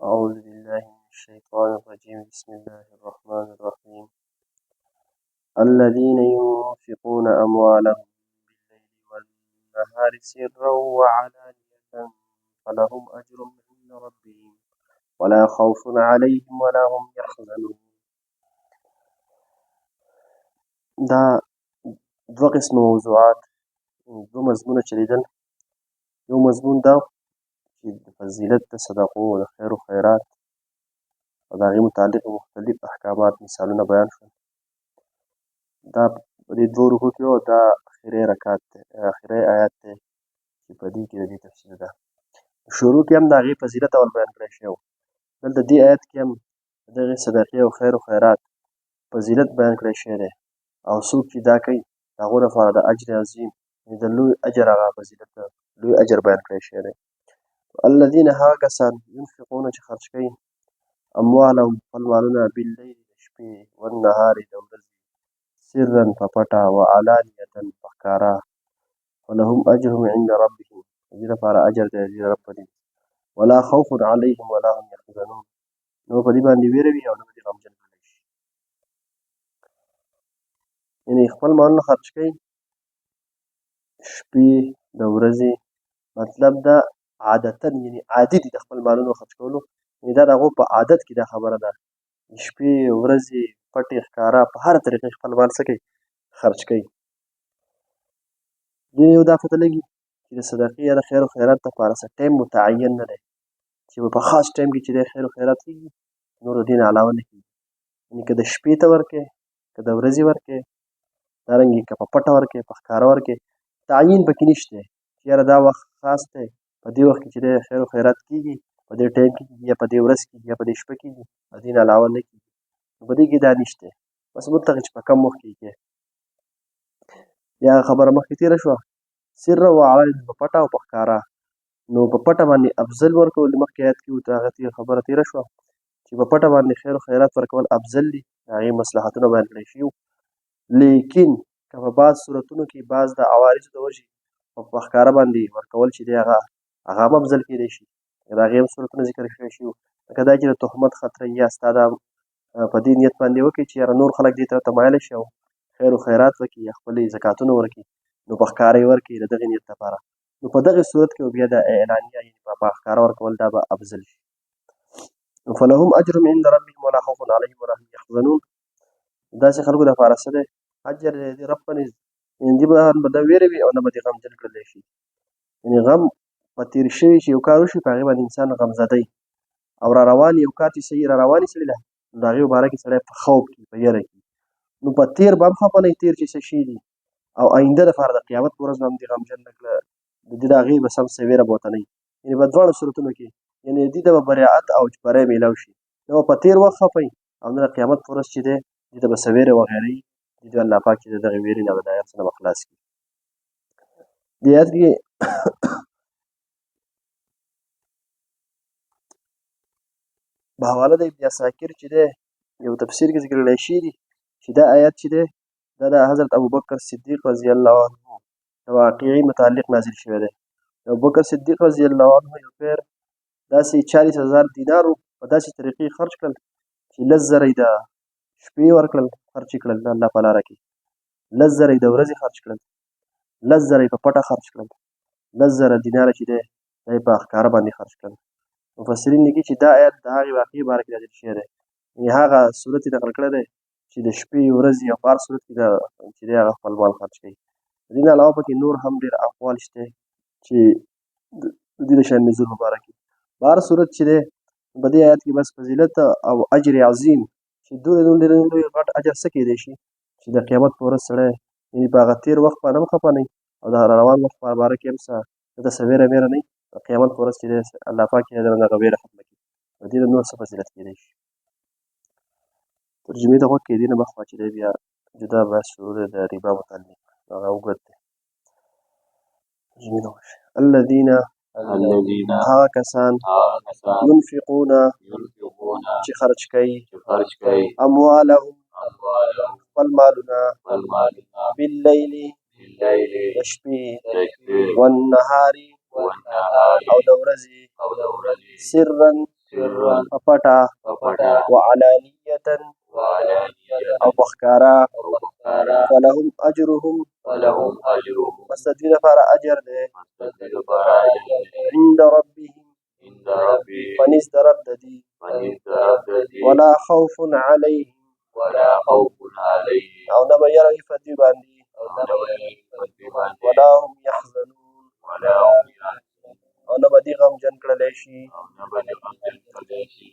أعوذ بالله من الشيطان الرجيم. بسم الله الرحمن الرحيم. الذين ينفقون أموالهم بالليل والنهار سرا وعلانية فلهم أجرهم عند ربهم ولا خوف عليهم ولا هم يحزنون. دا دوه قسمه موضوعات، دوه مضمونه چلیدل. یو مضمون دا چې د فضیلت د صدقو، د خیر و خیرات او د هغې متعلق مختلف احکامات، مثالونه بیان شول. دا په دې دوو رکوع کې، او دا اخري رکعت دی، اخري آیات دی چې په دې کې د دې تفصیل ده. شروع کې هم د هغې فضیلت اول بیان کړی شوی و. دلته دې آیت کې هم دغې صدقې او خیر و خیرات فضیلت بیان کړی شوی دی، او څوک چې دا کوي د هغو لپاره د اجر عظیم، یعنې د لوی اجر، هغه فضیلت لوی اجر بیان کړی شوی دی. الذین هغه کسان ينفقون چې خرج کوي اموالهم خپل مالونه باللیل د شپې والنهار د ورځې سرا په پټه وعلانیة په ښکاره فلهم اجرهم عند ربهم، د دې لپاره اجر دی د دې رب په نزد. ولا خوف علیهم ولا هم یحزنون، نو په دې باندې ویره وي او نه به دې غمجن کړی شي. یعنې خپل مالونه خرج کوي شپې د ورځې، مطلب دا عادتا، یعنې عادي دي د خپل مالونو خرج کولو، یعنې دا د هغو په عادت کې دا خبره ده. شپې ورځې پټې ښکاره په هره طریقې خپل مال څه کوي؟ خرج کوي. دې یو دا پته لګي چې د صدقې یا د خیر و خیرات لپاره څه ټایم متعین نه دی چې په خاص ټایم کې چې د خیر و خیرات کېږي، نور د دې نه علاوه نه کېږي. یعنې که د شپې ته ورکې، که د ورځې ورکې، دارنګې که په پټه ورکې، په ښکاره ورکې، تعین پکې نشته چې یاره دا وخت خاص دی، په دې وخت کې چې دی خیر و خیرات کېږي، په دې ټایم کې کېږي، یا په دې ورځ کېږي، یا په دې شپه کېږي، د دې نه علاوه نه کېږي. نو په دې کې دا نشته، بس مطلق چې په کم وخت کې کېږي. بیا خبره مخکې تېره شوه، سر و علانیة په پټه او په ښکاره. نو په پټه باندې افضل ورکول، مخکې آیت کې وو، هغه تېره خبره تېره شوه چې په پټه باندې خیر و خیرات ورکول افضل دي، د هغې مصلحتونه بیان کړی شوي. لیکن که په بعض صورتونو کې بعض د عوارضو د وجې په ښکاره باندې ورکول چې دی هغه هم افضل کېدی شي، د هغې هم صورتونه ذکر کړی شوي. لکه دا چې د تهمت خطر یا ستا دا په دې نیت باندې وکړي چې یاره نور خلک دې طرف ته مایل شي او خیر و خیرات وکړي یا خپلې زکاتونه ورکړي، نو په ښکاره یې ورکړي د دغې نیت لپاره. نو په دغې صورت کې بیا د اعلانیه یعنې په ښکاره ورکول دا به افضل شي. نو فلهم اجر عند ربهم ولا خوف علیهم ولا هم یحزنون. داسې خلکو دپاره څه دی؟ اجر دی د رب په نزد، یعنې دوی به نه به وېره وي او نه به دې غمجن کړلی شي. یعنې غم په تېر شوي چې یو کار وشي په هغې باندې انسان غمزده وي، او را روان یو کار چې صحیح را روان سړي له، نو د هغې باره کې سړی په خوف کې په یره کې، نو په تېر به هم خفه نه وي، تېر چې څه شي دي، او آینده دپاره د قیامت په ورځ به هم دې غمجن نه کړه، د دې د هغې به سم څه وېره به ورته نه وي. یعنې په دواړو صورتونو کې یعنې دې ته به بریاعت او بری میلاو شي، نه به په تېر وخت خفه وي او نه د قیامت په ورځ چې دی دې ته به څه وېره وغیره وي. دې ته الله پاک چې د دغې وېرې نه به د هر څه نه به خلاص کړي. دې آیت کې په حواله د ابن عساکر چې دی یو تفسیر کې ذکر کړی شوی دی چې دا آیت چې دی دا د حضرت ابوبکر صدیق رضی الله عنه د واقعي متعلق نازل شوی دی. ابوبکر صدیق رضی الله عنه یو پیر داسې 40,000 دینارو په داسې طریقې خرج کړل چې 10,000 یې د شپې ورکړل، خرج یې کړل د الله په لاره کې، 10,000 یې د ورځې خرج کړل، 10,000 یې په پټه خرج کړل، 10,000 دیناره چې دی دا یې په ښکاره باندې خرج کړل. مفسرین لیکي چې دا آیت د هغې واقعې باره کې نازل شوی دی، یعنې هغه صورت یې نقل کړی دی چې د شپې ورځې او په هر صورت کې چې دی هغه خپل مال خرج کوي. د دې نه علاوه پکې نور هم ډېر اقوال شته چې د دې د شان نزول په باره کې. په هر صورت چې دی په دې آیت کې بس فضیلت او اجر عظیم چې دومره ډېر لوی غټ اجر څه کېدی شي چې د قیامت په ورځ سړی یعنې په هغه تېر وخت باندې هم خفه نه وي او د روان وخت په باره کې هم څه دته څه وېره مېره نه وي. د قیامت په ورځ چې دی الله پاک یې دغه وېره ختمه کړي. د دې نور څه فضیلت کېدی شي. ترجمې ته غوږ کېدی نه مخوا چې دی بیا جدا بحث شروع دی د ربا متعلق، هغه اوږد دی. ترجمې ته غوږ شئ. الذین هغه کسان ينفقون چې خرج کوي اموالهم خپل مالونه باللیل د شپې والنهار او د ورځې سرا سرا په پټه، په پټه، وعلانیة وعلانیة او په ښکاره، او په ښکاره، فلهم اجرهم فلهم اجرهم پس د دوی لپاره اجر دی، پس د دوی لپاره اجر دی، عند ربهم عند ربهم په نزد د رب د دوی، په نزد د رب د دوی، ولا خوف علیهم ولا خوف علیهم او نه به یره وي په دوی باندې، او نه به یره وي په دوی باندې، ولا هم یحزنون ولا هم یحزنون او نه به دوی غمجن کړلی شي. او نه به دوی غمجن کړلی شي.